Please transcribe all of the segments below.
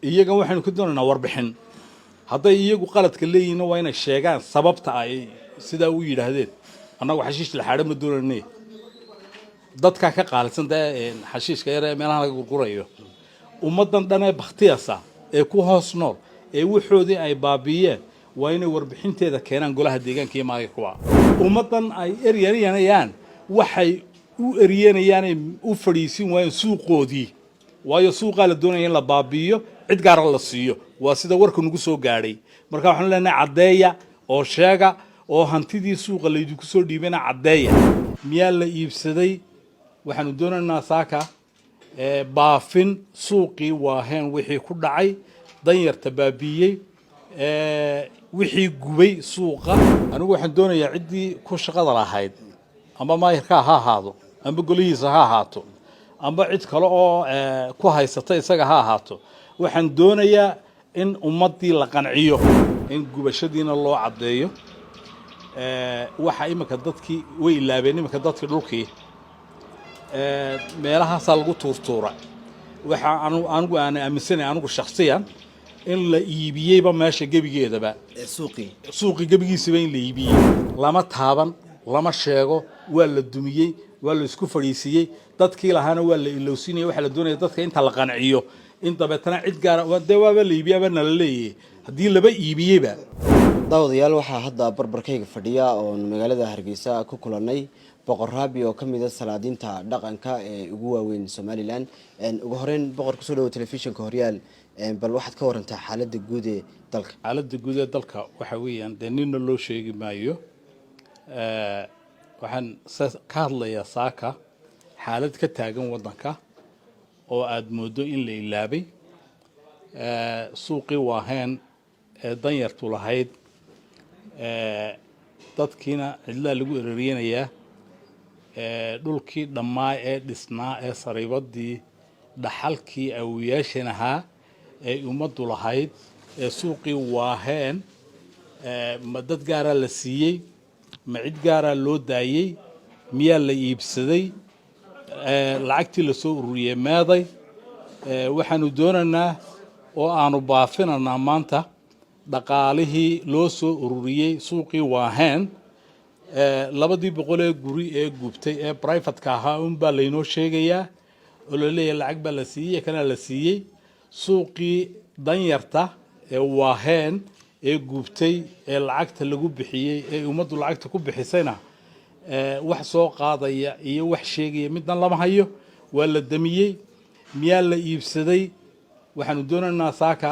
Iyagan waxaynu ka doonaynaa warbixin. Hadday iyagu qaladka leeyihinna, waa inay sheegaan sababta ay sidaa u yidhaahdeen. Annagu xashiish la xaadho ma doonane. Dadkaa ka qaalisan dee xashiishka yar ee meelaha laga gurgurayo. Ummaddan dhan ee bakhtiyasa ee ku hoos nool ee waxoodii ay baabiiyeen, waa inay warbixinteeda keenaan golaha deegaanka iyo maayarkuwa. Ummaddan ay eryanayaan, waxay u eryanayaanay u fadhiisin waayeen suuqoodii, waayo suuqaa la doonaya in la baabi'iyo, cid gaara la siiyo. Waa sida warka nagu soo gaadhay. Marka waxaanu leenahay, caddeeya oo sheega oo hantidii suuqa laydinku soo dhiibayna caddeeya. Miyaa la iibsaday? Waxaanu doonaynaa saaka baafin suuqii Waaheen wixii ku dhacay, danyarta baabiiyey, wixii gubay suuqa. Anigu waxaan doonayaa ciddii ku shaqada lahayd, amba maayirkaa ha ahaado, amba golihiisa ha ahaato, amba cid kale oo ku haysata isaga ha ahaato, waxaan doonayaa in ummaddii la qanciyo, in gubashadiina loo caddeeyo. Waxa iminka dadkii way ilaabeen, iminka dadkii dhulkii meelahaasaa lagu tuurtuura. Waxa anigu aan aaminsanay, anigu shaksiyan, in la iibiyeyba meesha gebigeedaba. Suuqii? Suuqii gebigiisaba in la iibiyey. Lama taaban, lama sheego. Waa la dumiyey, waa la isku fadhiisiiyey, dadkii lahaana waa la ilowsinaya. Waxaa la doonaya dadka inta la qanciyo in dabeetana cid gaara dee waaba la iibiyaaba nala leeyahay, haddii laba iibiyeyba. Daawadayaal, waxaa hadda barbarkayga fadhiya oon magaalada Hargeysa ku kulannay Boqor Raabi oo ka mid a salaadiinta dhaqanka ee ugu waaweyn Somaliland. Ugu horeyn, boqor, kusoo dhawo telefishinka Horyaal. Bal waxaad ka warantaa xaaladda guud ee dalka. Xaaladda guud ee dalka waxa weeyaan, dee nina loo sheegi maayo. Waxaan ka hadlayaa saaka xaalad ka taagan waddanka oo aada mooddo in la ilaabay. Suuqii Waaheen ee danyartu lahayd, dadkiina cidlaa lagu ereriyanayaa. Dhulkii dhammaa ee dhisnaa ee sariibadii dhaxalkii awoyaashan ahaa ee ummaddu lahayd ee suuqii Waaheen, ma dad gaaraa la siiyey? Ma cid gaaraa loo daayey? Miyaa la iibsaday? Lacagtii lasoo ururiyey meeday? Waxaanu doonaynaa oo aanu baafinaynaa maanta dhaqaalihii loo soo ururiyey suuqii Waaheen. 200 ee guri ee gubtay ee private-ka ahaa unbaa laynoo sheegayaa oo la leeyahay lacag baa la siiyey, kana la siiyey. Suuqii danyarta ee Waaheen ee gubtay ee lacagta lagu bixiyey ee ummaddu lacagta ku bixisayna, wax soo qaadaya iyo wax sheegaya midna lama hayo. Waa la damiyey. Miyaa la iibsaday? Waxaanu doonaynaa saaka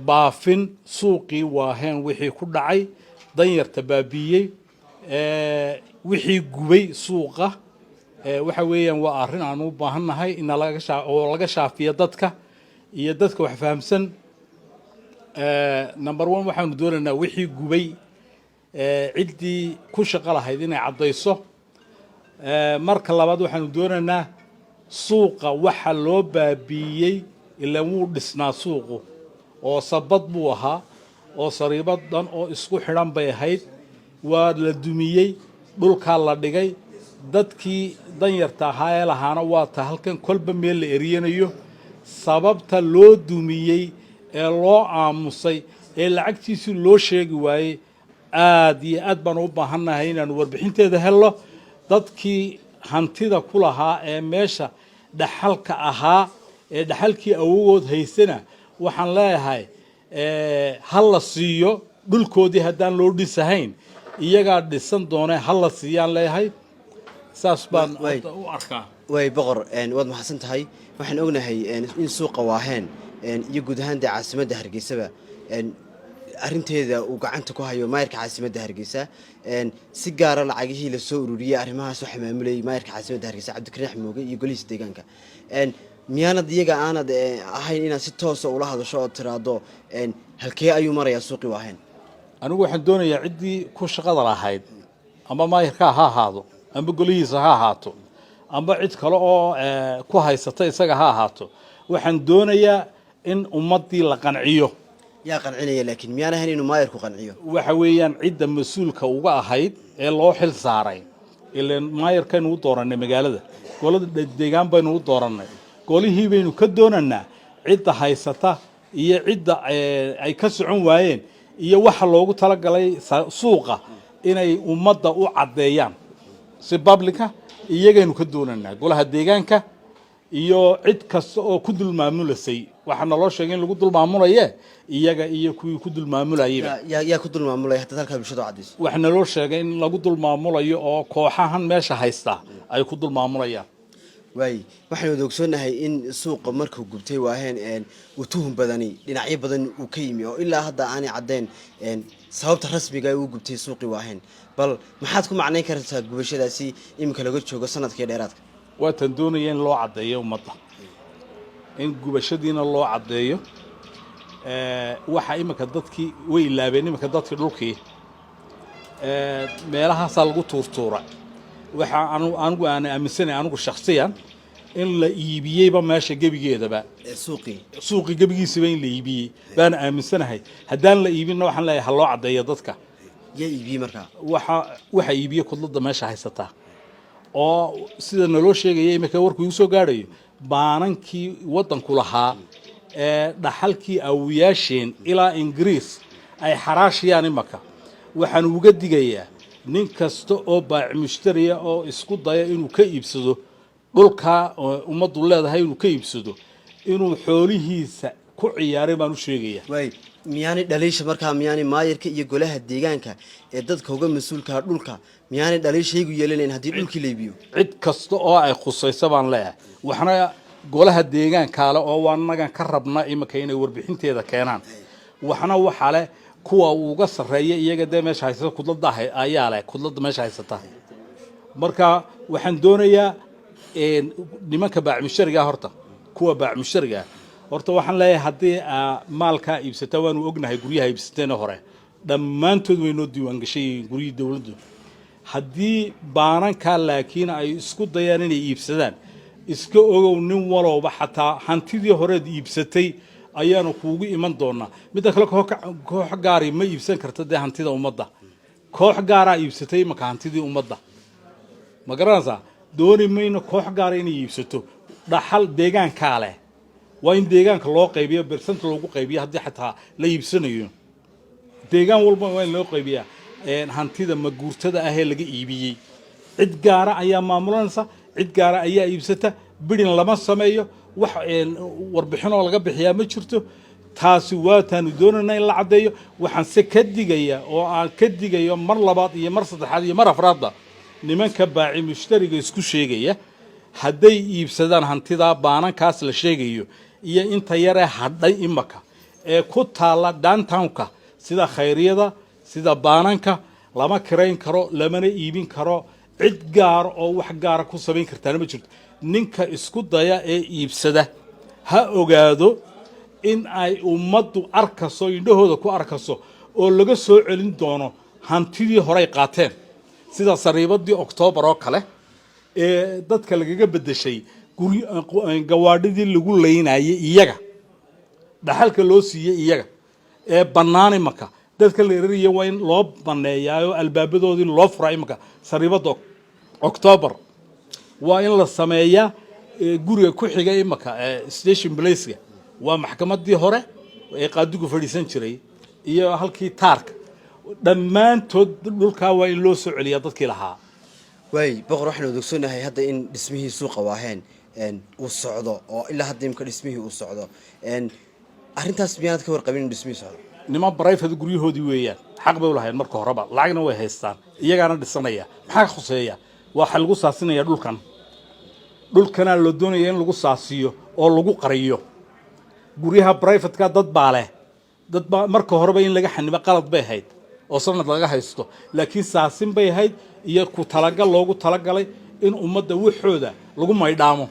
baafin suuqii Waaheen wixii ku dhacay, danyarta baabiiyey, wixii gubay suuqa. Waxa weeyaan, waa arrin aan u baahannahay in oo laga shaafiyo dadka iyo dadka wax fahamsan. Number one, waxaanu doonaynaa wixii gubay ciddii ku shaqo lahayd inay caddayso. Marka labaad, waxaanu doonaynaa suuqa waxa loo baabiiyey. Ilaan wuu dhisnaa suuqu oo sabad buu ahaa oo sariibad dhan oo isku xidhan bay ahayd. Waa la dumiyey, dhulkaa la dhigay. Dadkii danyarta ahaa ee lahaana waa ta halkan kolba meel la eriyanayo. Sababta loo dumiyey ee loo aamusay ee lacagtiisii loo sheegi waayey, aad iyo aad baan u baahannahay inaanu warbixinteeda helno. Dadkii hantida ku lahaa ee meesha dhaxalka ahaa ee dhaxalkii awogood haysana, waxaan leeyahay, ha la siiyo dhulkoodii. Haddaan loo dhisahayn, iyagaa dhisan doone, ha la siiyaan leeyahay. Saas baan u arkaa. Way boqor, waad mahadsan tahay. Waxaan ognahay in suuqa Waaheen iyo guud ahaan dee caasimadda Hargeysaba arrinteeda uu gacanta ku hayo maayarka caasimadda Hargeysa. Si gaara lacagihii lasoo ururiyey arrimahaas waxaa maamulayay maayarka caasimadda Hargeysa, Cabdikariin Xmooge, iyo golihiisa deegaanka. Miyaanad iyaga aanad ahayn inaad si toosa ula hadasho oo tiraahdo, halkee ayuu marayaa suuqii Waaheen? Anigu waxaan doonayaa ciddii ku shaqada lahayd, amba maayarkaa ha ahaado, amba golihiisa ha ahaato, amba cid kale oo ku haysata isaga ha ahaato, waxaan doonayaa in ummaddii la qanciyo. Yaa qancinaya laakiin? Miyaan ahayn inuu maayarku qanciyo? Waxa weeyaan, cidda mas-uulka uga ahayd ee loo xil saaray. Ilaan maayarkaynu u doorannay magaalada, golada deegaan baynu u doorannay, golihii baynu ka doonaynaa. Cidda haysata iyo cidda ay ka socon waayeen iyo waxa loogu talagalay suuqa inay ummadda u caddeeyaan si public ah, iyagaynu ka doonaynaa. Golaha deegaanka iyo cid kasta oo ku dul maamulasay, waxaa naloo sheegay in lagu dul maamulaye, iyaga iyo kuwii ku dul maamulayayba. Yaa ku dul maamulaya haddaad halkaa bulshada u caddayso? Waxaa naloo sheegay in lagu dul maamulayo oo kooxahan meesha haysta ay ku dul maamulayaan. Waay, waxaynu wada ogsoonnahay in suuqa markuu gubtay Waaheen uu tuhun badani dhinacyo badan uu ka yimi, oo ilaa hadda aanay caddeyn sababta rasmiga uu gubtay suuqii Waaheen. Bal maxaad ku macnayn kartaa gubashadaasi iminka laga joogo sanadkii dheeraadka? Waatan doonaya in loo caddeeyo ummadda, in gubashadiina loo caddeeyo. Waxa iminka dadkii way ilaabeen, iminka dadkii dhulkii meelahaasaa lagu tuurtuura. Waxa anigu aan aaminsanay, anigu shaksiyan, in la iibiyeyba meesha gebigeedaba. Suuqii? Suuqii gebigiisaba in la iibiyey baan aaminsanahay. Haddaan la iibinna, waxaan leeyahay ha loo caddeeyo dadka. Yaa iibiyey markaa? Waxa iibiye kudladda meesha haysataa, oo sida naloo sheegaya iminka warku igu soo gaadhayo, baanankii waddanku lahaa ee dhaxalkii awiyaasheen ilaa Ingiriis ay xaraashiyaan imaka. Waxaan uga digayaa nin kasta oo baac mushtariya oo isku daya inuu ka iibsado dhulkaa oo ummaddu leedahay, inuu ka iibsado, inuu xoolihiisa ku ciyaaray baan u sheegaya. Waay, miyaanay dhaliisha markaa, miyaanay maayarka iyo golaha deegaanka ee dadka uga mas-uulkaha dhulka, miyaanay dhaliishaygu yeelanayn haddii dhulkii la iibiyo? Cid kasta oo ay khusayso baan leeyahay. Waxna golaha deegaankaale oo waa nagan ka rabna iminka inay warbixinteeda keenaan. Waxna waxaa leh kuwa uga sarreeya iyaga, dee meesha haysata, kudladda ayaa leh, kudladda meesha haysata. Marka waxaan doonayaa nimanka baacmusharigaa horta, kuwa baacmusharigaa horta, waxaan leeyahay haddii maalkaa iibsataa, waanu ognahay guryaha iibsateen hore, dhammaantood way noo diiwaan gashay yihiin guryihii dowladdu. Haddii baanankaa laakiin ay isku dayaan inay iibsadaan, iska ogow nin walowba, xataa hantidii horeed iibsatay ayaanu kuugu iman doonaa. Midda kale, koox gaari ma iibsan karta dee hantida ummadda. Koox gaaraa iibsatay imanka hantidii ummadda, ma garanaysaa? Dooni mayno koox gaara inay iibsato. Dhaxal deegaankaa leh, waa in deegaanka loo qaybiyo, percent loogu qaybiyo. Haddii xataa la iibsanayo, deegaan walba waa in loo qaybiyaa hantida maguurtada ahee laga iibiyey. Cid gaara ayaa maamulanaysa, cid gaara ayaa iibsata. Bidding lama sameeyo, wax warbixinoo laga bixiyaa ma jirto. Taasi waataanu doonayna in la caddeeyo. Waxaan se ka digaya oo aan ka digayo mar labaad iyo mar saddexaad iyo mar afraadba, nimanka baaci mushtariga isku sheegaya, hadday iibsadaan hantidaa baanankaas la sheegayo iyo inta yaree hadhay imaka ee ku taalla downtownka, sida khayriyada, sida baananka, lama kirayn karo, lamana iibin karo. Cid gaara oo wax gaara ku samayn kartaana ma jirto. Ninka isku daya ee iibsada ha ogaado in ay ummaddu arkaso, indhahooda ku arkaso, oo laga soo celin doono hantidii horey qaateen, sida sariibadii Oktoobar oo kale ee dadka lagaga beddeshay guri gawaadhidii lagu laynayay, iyaga dhaxalka loo siiyey, iyaga ee bannaan imaka dadka la erariya, waa in loo banneeyaayoo albaabadoodii loo furaa. Imaka sariibadda Octoobar waa in la sameeyaa. Guriga ku xiga imaka Station Placeka waa maxkamadii hore ee qaadigu fadhiisan jiray iyo halkii taarka. Dhammaantood dhulkaa waa in loo soo celiyaa dadkii lahaa. Waay boqor, waxaanu ogsoonahay hadda in dhismihii suuqa Waaheen uu socdo, oo ilaa hadda imika dhismihii uu socdo. Arrintaas miyaanad ka warqabin in dhismihii socdo? Niman private guryahoodii weeyaan, xaq bay u lahayn marka horeba, lacagna way haystaan, iyagaana dhisanaya. Maxaa khuseeya? Waxaa lagu saasinaya dhulkan, dhulkanaa la doonaya in lagu saasiyo oo lagu qariyo. Guryaha privateka dad baa leh, dad baa marka horeba in laga xanibo qalad bay ahayd oo sanad laga haysto, laakiin saasin bay ahayd iyo ku talagal loogu talagalay in ummadda waxooda lagu maydhaamo.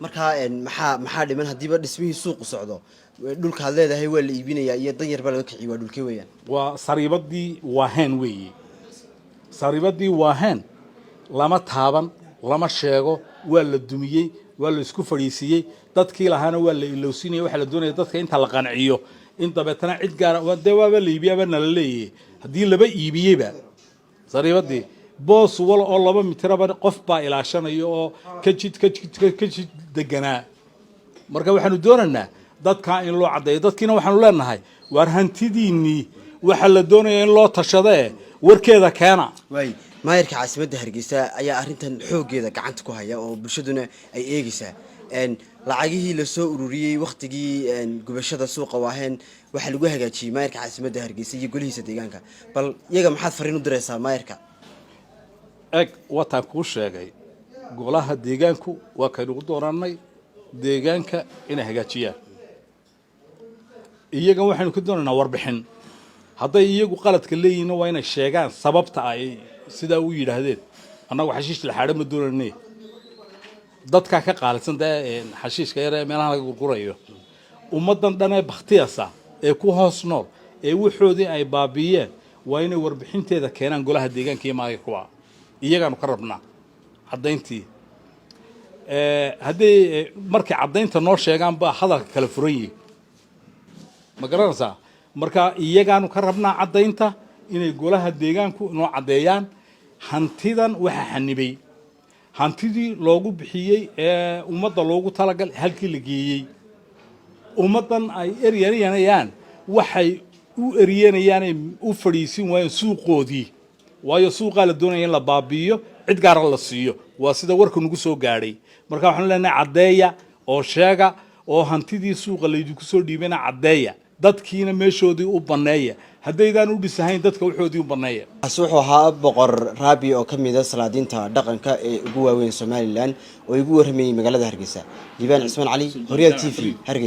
Markaa maxaa dhiman haddiiba dhismihii suuqu socdo? Dhulkaad leedahay waa la iibinayaa iyo dan yar baa laga kiciy, waa dhulkee weeyaan? Waa sariibadii Waaheen weeye. Sariibadii Waaheen lama taaban, lama sheego. Waa la dumiyey, waa la isku fadhiisiiyey, dadkii lahaana waa la ilowsinaya. Waxaa la doonaya dadka inta la qanciyo in dabeetana cid gaara dee waaba la iibiyaaba nala leeyahay. Haddii laba iibiyeyba sariibadii, boos wal oo 2 mitiraba qof baa ilaashanaya oo ka jid ka jid ka jid deganaa. Marka waxaanu doonaynaa dadkaa in loo caddeeyo. Dadkiina waxaanu leenahay, waar hantidiinnii waxaa la doonaya in loo tashadee, warkeeda keena. Waay, maayarka caasimadda Hargeysa ayaa arrintan xooggeeda gacanta ku haya oo bulshaduna ay eegeysaa. Lacagihii lasoo ururiyey wakhtigii gubashada suuqa Waaheen waxaa lagu hagaajiyey maayarka caasimadda Hargeysa iyo golihiisa deegaanka. Bal iyaga maxaad fariin u diraysaa maayarka? Eg, wataan kuu sheegay, golaha deegaanku waa kaynugu doorannay deegaanka inay hagaajiyaan. Iyagan waxaynu ka doonaynaa warbixin. Hadday iyagu qaladka leeyihinna, waa inay sheegaan sababta ay sidaa u yidhaahdeen. Annagu xashiish la xaadho ma doonane. Dadkaa ka qaalisan dee xashiishka yar ee meelaha laga gurgurayo. Ummaddan dhan ee bakhtiyasa ee ku hoos nool ee waxoodii ay baabiiyeen, waa inay warbixinteeda keenaan golaha deegaanka iyo maayarkuwa. Iyagaanu ka rabnaa caddayntii. Hadday markay caddaynta noo sheegaan baa hadalka kala furan yihi, ma garanaysaa? Marka iyagaanu ka rabnaa caddaynta, inay golaha deegaanku inoo caddeeyaan hantidan waxa xanibay, hantidii loogu bixiyey ee ummadda loogu talagalay halkii la geeyey, ummaddan ay eryanayaan waxay u eryenayaanay u fadhiisin waayeen suuqoodii. Waayo, suuqaa la doonaya in la baabi'iyo, cid gaara la siiyo, waa sida warka nagu soo gaadhay. Marka waxaanu leenahay, caddeeya oo sheega oo hantidii suuqa laydinku soo dhiibayna caddeeya, dadkiina meeshoodii u banneeya. Haddaydaan u dhisahayn, dadka waxoodii u banneeya. Kaasi wuxuu ahaa Boqor Raabi oo ka mid a salaadiinta dhaqanka ee ugu waaweyn Somaliland oo igu warramayey magaalada Hargeysa. Liibaan Cismaan Cali, Horyaal TV, Hargeysa.